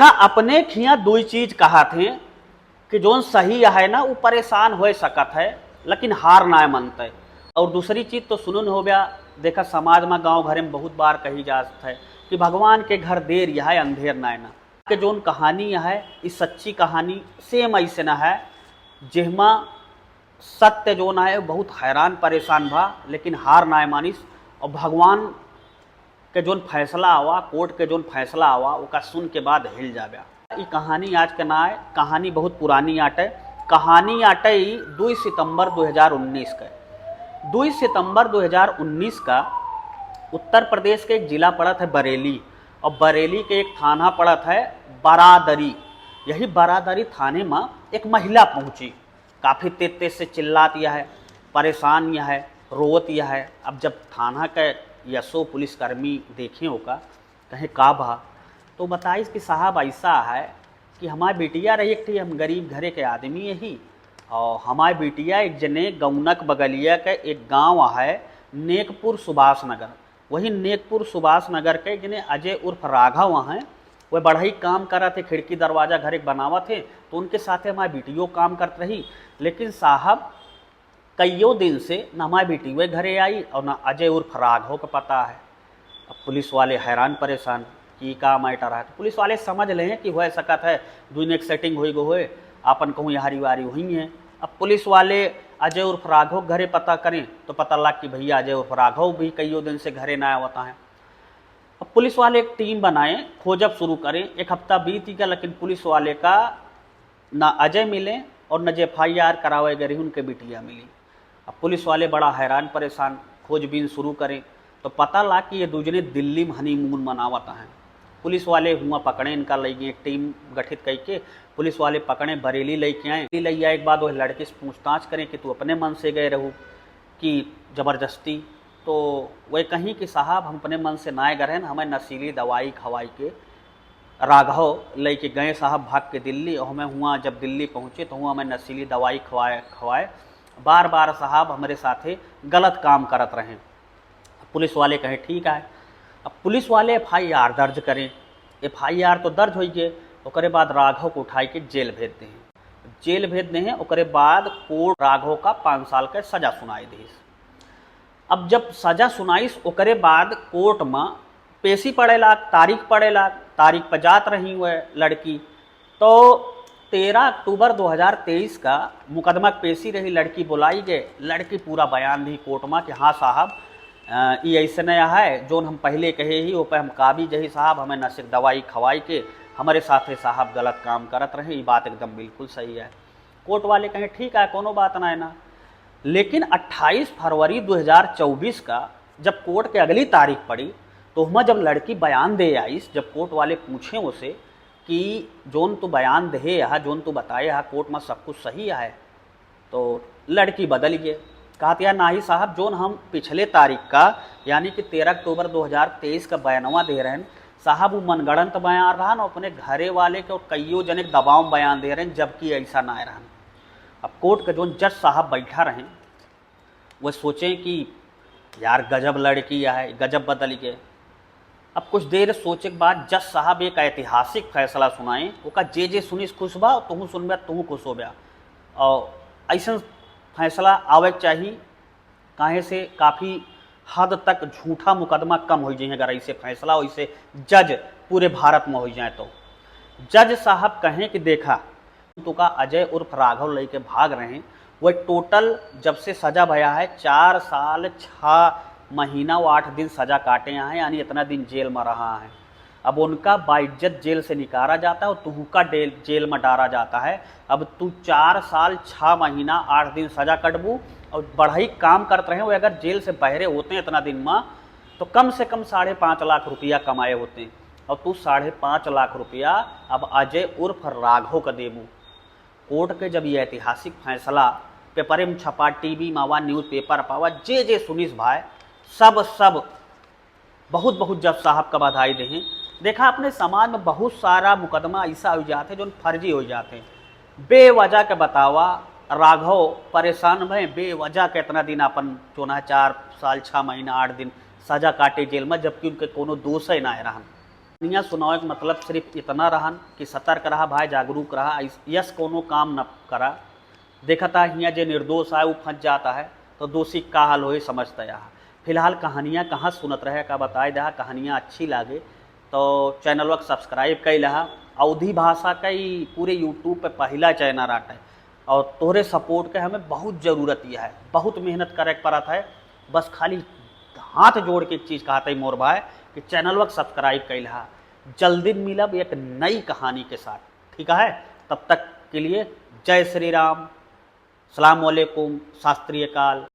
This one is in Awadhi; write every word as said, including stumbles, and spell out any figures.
था अपने खिया दुई चीज कहा थे कि जौन सही है ना, वो परेशान हो सकत है, लेकिन हार ना मनते। और दूसरी चीज तो सुनन हो गया, देखा समाज में, गांव घरे में बहुत बार कही जात है कि भगवान के घर देर यह है, अंधेर ना ना। के जौन कहानी है, ई सच्ची कहानी सेम ऐसे ना है, जेहमा सत्य जौन है, बहुत हैरान परेशान भा, लेकिन हार ना मानिस। और भगवान के जौन फैसला आवा, कोर्ट के जौन फैसला आवा, ओका सुन के बाद हिल जाब्या। ई कहानी आज के ना है, कहानी बहुत पुरानी आटे। कहानी आटे ई दुई सितंबर दो हज़ार उन्नीस के। दुई सितंबर दो हज़ार उन्नीस का उत्तर प्रदेश के एक जिला पड़त है बरेली, और बरेली के एक थाना पड़त है बरादरी। यही बरादरी थाने में एक महिला पहुंची, काफ़ी तेज तेज से चिल्लात यह है, परेशान यह है, रोवत यह है। अब जब थाना के एसओ पुलिसकर्मी देखे ओका, कहे का भा, तो बताइस कि साहब ऐसा है कि हमार बिटिया रही एक ठी, हम गरीब घरे के आदमी यही, और हमार बिटिया एक जने गौनक बगलिया के एक गांव है नेकपुर सुभाष नगर, वही नेकपुर सुभाष नगर के एक जने अजय उर्फ राघव हैं, वह बढ़ई काम करत है, खिड़की दरवाजा घर एक बनावत है, तो उनके साथे हमार बिटियो काम करत रही। लेकिन साहब कइयो दिन से न हमार बिटियो घरे आई और न अजय उर्फ राघव का पता है। अब पुलिस वाले हैरान परेशान कि का मैटर है, तो पुलिस वाले समझ लें कि हो सकत है दुई एक सेटिंग होई गो होए, आपन कहूँ यारी वारी हुई है। अब पुलिस वाले अजय उर्फ राघव घरे पता करें तो पता लग कि भैया अजय उर्फ राघव भी कइयो दिन से घरे ना आवता है। अब पुलिस वाले एक टीम बनाए, खोजब शुरू करें। एक हफ्ता बीत गया, लेकिन पुलिस वाले का ना अजय मिले और न जे एफआईआर करावे गए रही उनके बिटिया मिली। अब पुलिस वाले बड़ा हैरान परेशान, खोजबीन शुरू करें तो पता ला कि ये दूजने दिल्ली में हनीमून मनावत हैं। पुलिस वाले हुआ पकड़े इनका, लई गए एक टीम गठित करके। पुलिस वाले पकड़े, बरेली लेके आए। ले आए के बाद वह लड़के से पूछताछ करें कि तू अपने मन से गए रहू कि जबरदस्ती? तो वह कहीं कि साहब हम अपने मन से नाय गए रहन, हमें नशीली दवाई खवाई के राघव लेके गए साहब भाग के दिल्ली। और हमें हुआ जब दिल्ली पहुँचे तो हुआ हमें नशीली दवाई खवाए खवाए बार बार साहब हमारे साथे गलत काम करत रहे। पुलिस वाले कहे ठीक है। अब पुलिस वाले एफआईआर दर्ज करें, एफआईआर तो दर्ज होई गए, ओकरे बाद राघव को उठाई के जेल भेज दे। जेल भेज दे हैं, ओकरे बाद कोर्ट राघव का पाँच साल के सजा सुनाई दीस। अब जब सजा सुनाइस ओकरे बाद कोर्ट में पेशी पड़े लाग, तारीख पड़े लाग, तारीख पर जात रही हुए लड़की। तो तेरह अक्टूबर दो हज़ार तेईस का मुकदमा की पेशी रही, लड़की बुलाई गए, लड़की पूरा बयान दी कोर्ट में कि हाँ साहब, अ, ई ऐसे नया है, जोन हम पहले कहे ही, वो पे हम काबिज ही साहब, हमें नशे की दवाई खवाई के हमारे साथे साहब गलत काम करत रहे, ई बात एकदम बिल्कुल सही है। कोर्ट वाले कहे ठीक है, कोनो बात ना है ना। लेकिन अट्ठाईस फरवरी दो हज़ार चउबीस का जब कोर्ट के अगली तारीख पड़ी, तो हमें जब लड़की बयान दे आइस, जब कोर्ट वाले पूछे उसे कि जोन तू बयान दे हा, जोन तू बताए हा, कोर्ट में सब कुछ सही है, तो लड़की बदल गए। कहत यार नाही साहब, जोन हम पिछले तारीख का यानी कि तेरह अक्टूबर दो हज़ार तेईस का बयानवा दे रहन साहब, वो मनगढ़ंत बयान रहन, अपने घरे वाले के और कइयो जने के दबाव में बयान दे रहन, जबकि ऐसा ना रहन। अब कोर्ट के जोन जज साहब बैठा रहें, वह सोचें कि यार गजब लड़की है, गजब बदल गए। अब कुछ देर सोचे के बाद जज साहब एक ऐतिहासिक फैसला सुनाए, ओका जे जे सुनिस खुश बा, तुहूँ सुनबे तुहूँ खुश हो बा। और ऐसा फैसला आवे के चाही, काहे से काफ़ी हद तक झूठा मुकदमा कम हो जाए अगर ऐसे फैसला वैसे जज पूरे भारत में हो जाए तो। जज साहब कहें कि देखा, तो का अजय उर्फ राघव लेके भाग रहे हैं, वह टोटल जब से सजा भया है, चार साल छः महीना और आठ दिन सजा काटे हैं, यानी इतना दिन जेल में रहा है। अब उनका बाइज्जत जेल से निकाला जाता है और तुहका डे-, जेल में डाला जाता है। अब तू चार साल छः महीना आठ दिन सजा कटबू और बढ़ई काम करत रहे, वो अगर जेल से बहरे होते हैं इतना दिन में, तो कम से कम साढ़े पाँच लाख रुपया कमाए होते हैं। और तू साढ़े पाँच लाख रुपया अब अजय उर्फ राघव का देबू। कोर्ट के जब ये ऐतिहासिक फैसला पेपरे में छपा, टीवी में आवा, न्यूज़पेपर पावा, जे जे सुनिस भाई, सब सब बहुत बहुत जज साहब का बधाई देहें। देखा, अपने समाज में बहुत सारा मुकदमा ऐसा हो जाते हैं जो फर्जी हो जाते हैं। बेवजह के बतावा, राघव परेशान भए, बेवजह के इतना दिन अपन चोना, चार साल छः महीना आठ दिन सजा काटे जेल में, जबकि उनके कोनो दोष ही ना रहन। कहानियाँ सुनावे के मतलब सिर्फ इतना रहन कि सतर्क रहा भाई, जागरूक रहा, ऐस-, यस कोनो काम न करा। देखता हियाँ जे निर्दोष आए, उ फंस जाता है, तो दोषी का हाल होई समझता यहाँ। फिलहाल कहानियाँ कहाँ सुनत रहे का बताए दहा, कहानियाँ अच्छी लागे तो चैनलवा के subscribe कई लहा। अवधी भाषा का ही पूरे YouTube पे पहला चैनल आटे और तोहरे support के हमें बहुत ज़रूरत ही है, बहुत मेहनत करे के पड़त है। बस खाली हाथ जोड़ के एक चीज़ कहत है मोर भाई कि चैनलवा के subscribe कई लहा। जल्दी मिलब एक नई कहानी के साथ, ठीक है? तब तक के लिए जय श्री राम, सलाम वालेकुम, शास्त्रीय काल।